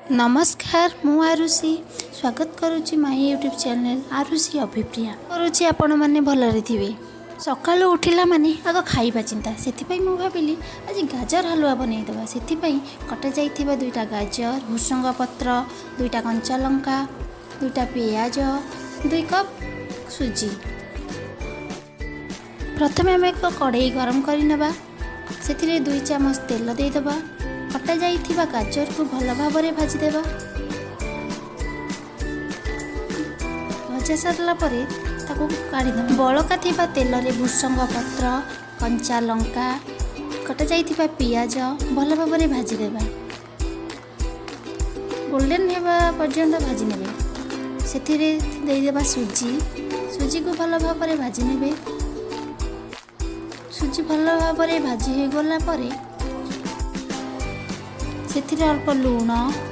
ନମସ୍କାର, ମୁଁ ଆରୁଷି ସ୍ୱାଗତ କରୁଛି ମାଇ ୟୁଟ୍ୟୁବ୍ ଚ୍ୟାନେଲ୍ ଆରୁଷି ଅଭିପ୍ରିୟା। କରୁଛି ଆପଣମାନେ ଭଲରେ ଥିବେ। ସକାଳୁ ଉଠିଲା ମାନେ ଆଗ ଖାଇବା ଚିନ୍ତା। ସେଥିପାଇଁ ମୁଁ ଭାବିଲି ଆଜି ଗାଜର ହାଲୁଆ ବନେଇଦେବା। ସେଥିପାଇଁ କଟାଯାଇଥିବା ଦୁଇଟା ଗାଜର, ଭୃସଙ୍ଗ ପତ୍ର, ଦୁଇଟା କଞ୍ଚା ଲଙ୍କା, ଦୁଇଟା ପିଆଜ, 2 କପ୍ ସୁଜି। ପ୍ରଥମେ ଆମେ ଏକ କଡ଼େଇ ଗରମ କରିନେବା। ସେଥିରେ 2 ଚାମଚ ତେଲ ଦେଇଦେବା। କଟାଯାଇଥିବା ଗାଜରକୁ ଭଲ ଭାବରେ ଭାଜିଦେବା। ଭଜା ସାରିଲା ପରେ ତାକୁ କାଢ଼ିଦେବା। ବଳକା ଥିବା ତେଲରେ ଭୃସଙ୍ଗ ପତ୍ର, କଞ୍ଚା ଲଙ୍କା, କଟାଯାଇଥିବା ପିଆଜ ଭଲ ଭାବରେ ଭାଜିଦେବା। ଗୋଲ୍ଡେନ୍ ହେବା ପର୍ଯ୍ୟନ୍ତ ଭାଜି ନେବେ। ସେଥିରେ ଦେଇଦେବା ସୁଜି। ସୁଜିକୁ ଭଲ ଭାବରେ ଭାଜି ନେବେ। ସୁଜି ଭଲ ଭାବରେ ଭାଜି ହୋଇଗଲା ପରେ ସେଥିରେ ଅଳ୍ପ ଲୁଣ